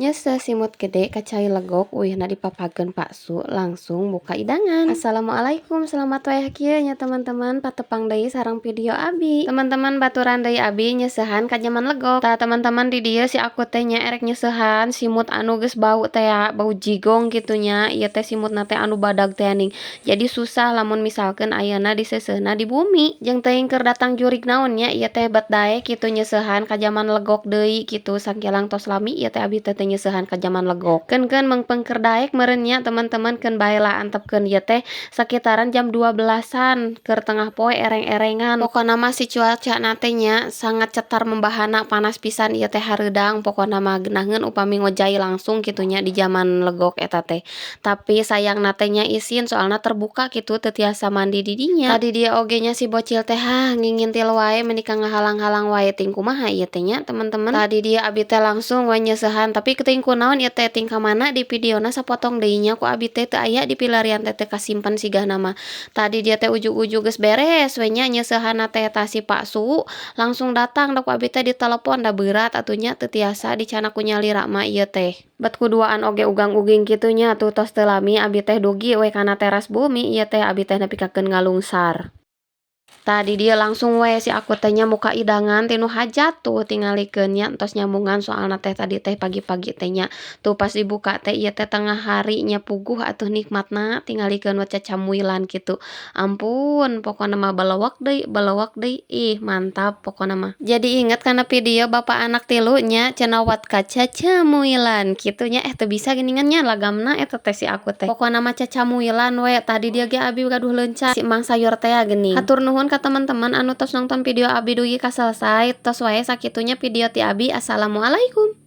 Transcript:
Nyeuseuh simut gede ka cai legok uyahna dipapageun Pak Su langsung muka idangan. Assalamualaikum, selamat wayah kieu nya, teman-teman. Patepang deui sareng video abi, teman-teman. Baturan deui abi nyeusehan ka jaman legok. Tah, teman-teman, di dieu si aku teh nya erek nyeusehan simut anu geus bau teh ya, bau jigong kitu nya. Ieu teh simutna teh anu badag teh ning, jadi susah lamun misalkeun ayeuna diseuseuna di bumi. Jeung teuing keur datang jurig naon nya, ieu teh bet daek kitu nyeusehan ka jaman legok deui kitu. Sangkilang tos lami ieu teh abi teh teu nyeusehan ka jaman legok. Keun-keun meungpeung keur daek meureun nya, teman-teman. Keun bae lah, antepkeun. Ieu teh sakitaran jam 12-an keur tengah poe, ereng-erengan. Pokona mah si cuacana teh nya sangat cetar membahana, panas pisan ieu teh, hareudang. Pokona mah geunaheun upami ngojay langsung kitu nya di jaman legok eta teh, tapi sayangna teh nya isin, soalna terbuka kitu, teu tiasa mandi di dinya. Tadi dieu oge nya si bocil teh, hah, ngingintil wae, meuni ka ngahalang-halang wae. Ting kumaha ieu teh nya, teman-teman? Tadi dieu abi teh langsung we nyeusehan, tapi teuing kunaon ieu teh, ting ka mana di videona, sapotong deui nya ku abi teh, teu aya di pilarian teh, teu kasimpen sigana mah. Tadi dieu teh ujug-ujug geus beres we nya nyeusehanna teh. Tah, si Pak Su langsung datang da ku abi teh ditelepon. Da beurat atuh nya, teu tiasa dicandak ku nyalira mah ieu teh, bet kuduaan oge ugang-uging kitu nya. Tuh, tos teu lami abi teh dugi we kana teras bumi. Ieu teh abi teh nepikakeun ngalungsar. Tadi dieu langsung we si aku teh nya muka idangan ti nu hajat. Tuh, tingalikeun nya, entos nyambungan, soalna teh tadi teh pagi-pagi teh nya. Tuh, pas dibuka teh ieu teh tengah hari nya, puguh atuh nikmatna. Tingalikeun we cacamuilan kitu, ampun, pokona mah balewek deui, balewek deui, ih, mantap pokona mah. Jadi inget kana video bapak anak tilu nya, cenah wat kacacamuilan kitu nya. Eh, teu bisa geuningan nya lagamna eta teh si aku teh. Pokona mah cacamuilan we. Tadi dieu ge abi gaduh leunca si Mang Sayur teh geuning. Hatur nuhun ka teman-teman anu tos nonton video abi dugi ka selesai. Tos wae sakitunya video ti abi. Assalamualaikum.